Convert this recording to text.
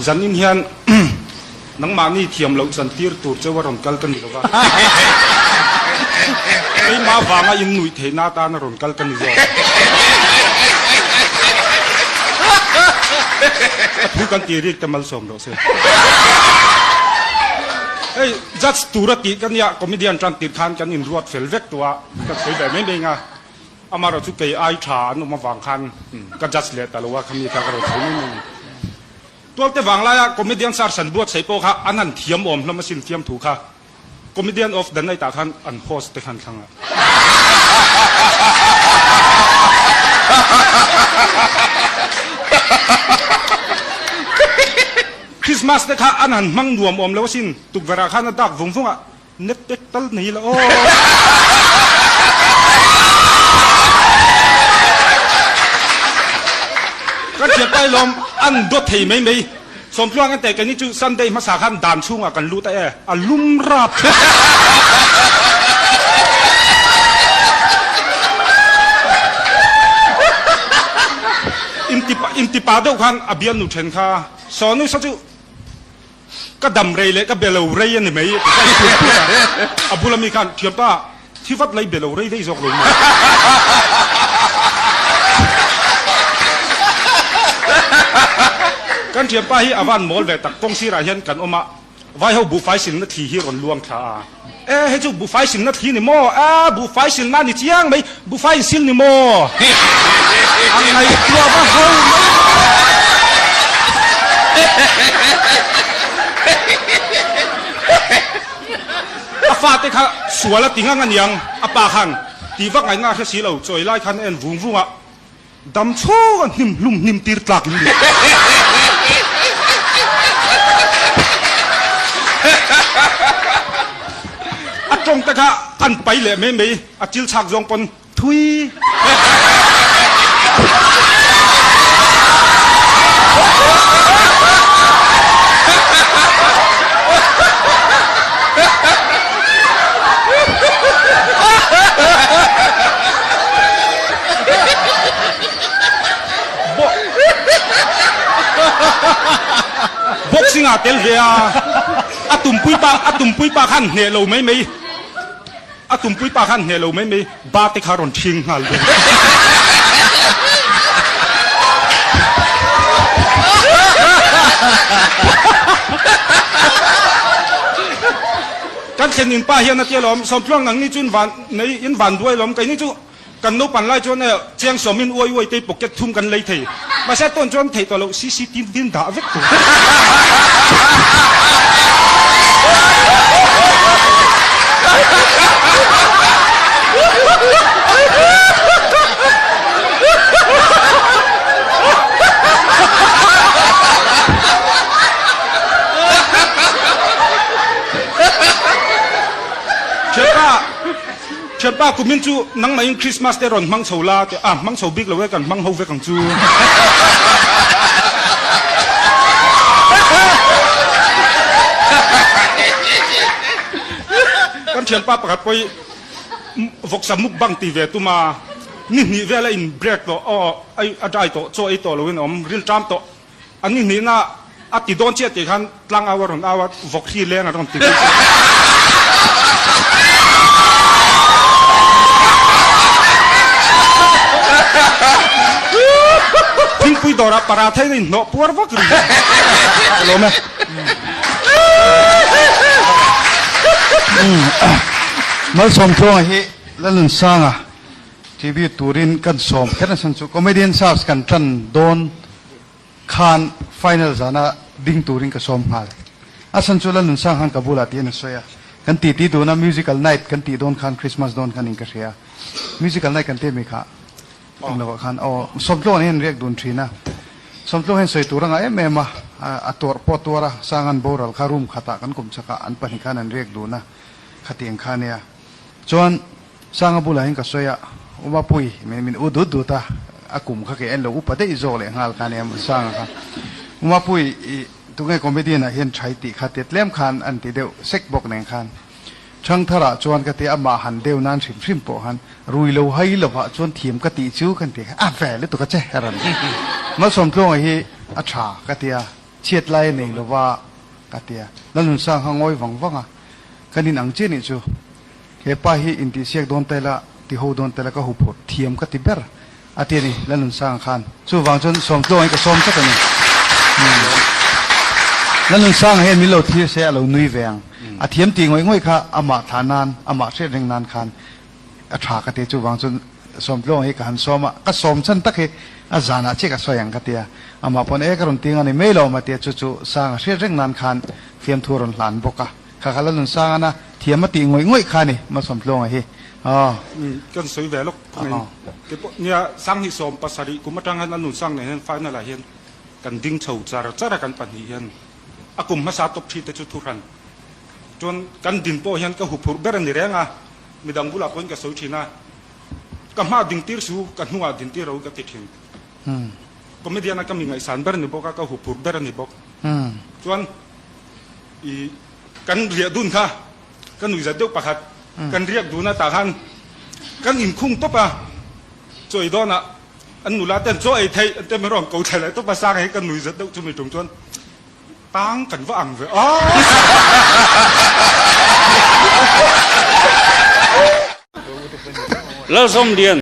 Zanin hian nangmahni thiam loh chantir tur cheu a rawn kal ka ni lo va, keimah vanga in nuih theihna atan a rawn kal ka ni zawk. A thu kan tih rik te malsawm rawh se. Hei judge tura tih ka nia, comedian tan tir khan kan inruat fel vek tawh a, ka sawi ve mai mai ang a. Amaherawh chu kei ai tha an awm avang khan ka judge leh ta lo a, khami kha ka rawn sawi mai mai a ni. Tualte vanglaia comedian sar san buatsaih pawh kha an han thiam awm hlawm asin fiamthu kha comedian of the night ah khan an host te khan thlang a. Christmas te kha an han hmang nuam awm lo asin, tukverh ah khan a dak vung vung a, Net pek tal nei la aw. Ka thiat pai lawm an dawt thei mai mai. Sawmtluang an teh keini chu Sunday hmasa khan dan chhungah kan lut a e, a lum rap. Intipa deuh khan a bialnu then kha Sawnu sa chu Ka dam rei leh ka be lo rei a ni mai ti kha i hriat phut a, a bula mi khan thiampa thi vat lai be lo rei daih zawk lo maw? Kan thiampa hi a van mawl ve tak, kawng sirah hian kan awm a, vai ho buhfai silna thli hi rawn luang thla a, e hei chu buhfai silna thli ni maw? A buhfai silna ni chiang mai, buhfai in sil ni maw? A ngaihtuah va ho mai. A fate kha sual a ti ngang a niang, a pa khan tih vak ngaihna a hre si lo, chawi lai khan a en vung vung a, dam chhung a hnim hlum hnim tir tlak in ni. A tawng te kha an pai leh mai mai, a chil chhak zawng pawn Thui. Boxing ah tel ve a, a tumpui pa a tumpui pa khan hneh lo mai mai. A tumpui pa khan hneh lo mai mai ba te kha rawn ṭhing nghal dawn. Kan thlen in pa hian a tia lawm, Sawmtluang nang ni chu in van nei in van duai lawm, keini chu kan naupan lai chuan e chiang sawm in uai uai te pocket thum kan lei thei, mahse tawn chuan theih tawh loh CCTV in dah vek tur. Thianpa, thianpa kumin chu nangmahin Christmas te rawn hmang chho la tih a, hmang chho bik lo e kan hmang ho vek ang chu. Kan thianpa pakhat pawh hi vawksa mukbang ti ve tum a, ni hnih vel a in break tawh, aw a dry tawh, chaw ei tawh lo in a awm, ril ṭam tawh. A ni hnihna a ti dawn chiah tih khan tlang au a rawn au a, vawk hri leng a rawn ti dawn chiah. Thingpui dawrah paratha in a inhnawh puar vak ri. Ka lawm e. Malsawmtluanga hi Lalnunsanga tribute turin kan sawm kher nasa chu comedian search kan tan dawn Khan final zana ding turin ka sawm nghal. A chhan chu Lalnunsang khan ka bulah tiin a sawi a, kan titi dun a, musical night kan tih dawn khan Christmas dawn khan in ka hria. Musical night kan tih mi kha eng lovah khan aw Sawmtluang hian riak dun thin a, Sawmtluang hian sawi tur a ngah em em a, a tuarh pawh a tuar a, Sangan boral kha room khatah kan kum chak a, an pahnih khan an riak dun a, khatiang kha nia. Chuan Sanga bulah hian ka sawi a, U Mapui, min min u dut dut a, a kum kha kei en lo upa daih zawk leh nghal kha nia Sanga kha. U Mapui, i tunge comedian ah hian thai tih kha tia tlem khan an ti deuh sek bawk nen khan. Thangthar ah chuan ka tia amah han deuh nan hrim hrim pawh khan rui lo hai lovah chuan thiam ka tih chu kan ti kha a ve lutuk a che a rawn ti. Malsawmtluanga hi a tha ka tia. Chhiat lai a nei lo va ka ti a. Lalnunsang kha ngawi vang vang a, Kan in ang chiah nih chu. He pa hi intihsiak dawn ta ila, ti ho dawn ta ila ka huphurh thiam ka ti ber a ti a ni Lalnunsanga khan. Chuvang chuan Sawmtluang hi ka sawm tlat a ni. Lalnunsanga hian min lo thlir se a lo nui ve ang. A thiam tih ngawih ngawih kha amah thlah nan, amah hriat reng nan khan a tha ka ti. Chuvang chuan Sawmtluang hi ka han sawm a, ka sawm chhan tak hi a zanah chiah ka sawi ang ka ti a. Amah pawn e ka rawn ti ang a ni mai lo a ti a, chu chu Sanga hriat reng nan khan fiamthu a rawn hlan bawk a. Kha kha Lalnunsanga na thiam a tih ngawih ngawih kha a ni Malsawmtluanga hi. Aw. Kan sawi ve lawk khawng in. Keipawh nia Sanghnih 70 kum atang hian Lalnunsang nen hian final ah hian kan ding chho char char a kan pahnih hian a kum hmasa tawp thi te chu thu hran. Chuan kan din pawh hian ka huphurh ber a ni reng a, midang bulah pawhin ka sawi thin a, ka hma ding tir su ka hnungah din tir ro ka ti thin. Comedian a ka mi ngaihsan ber a ni bawk a, ka huphurh ber a ni bawk. Chuan I kan riah dun kha ka nui zat deuh pakhat kan riak dun a tah khan kan inkhung tawp a, chaw ei dawnah an nula ten chaw ei theih an ti a min rawn ko thla leh tawp a, sang hi ka nui zat deuh chumi tum chuan tang kan va ang ve aw. Lalzawmlian.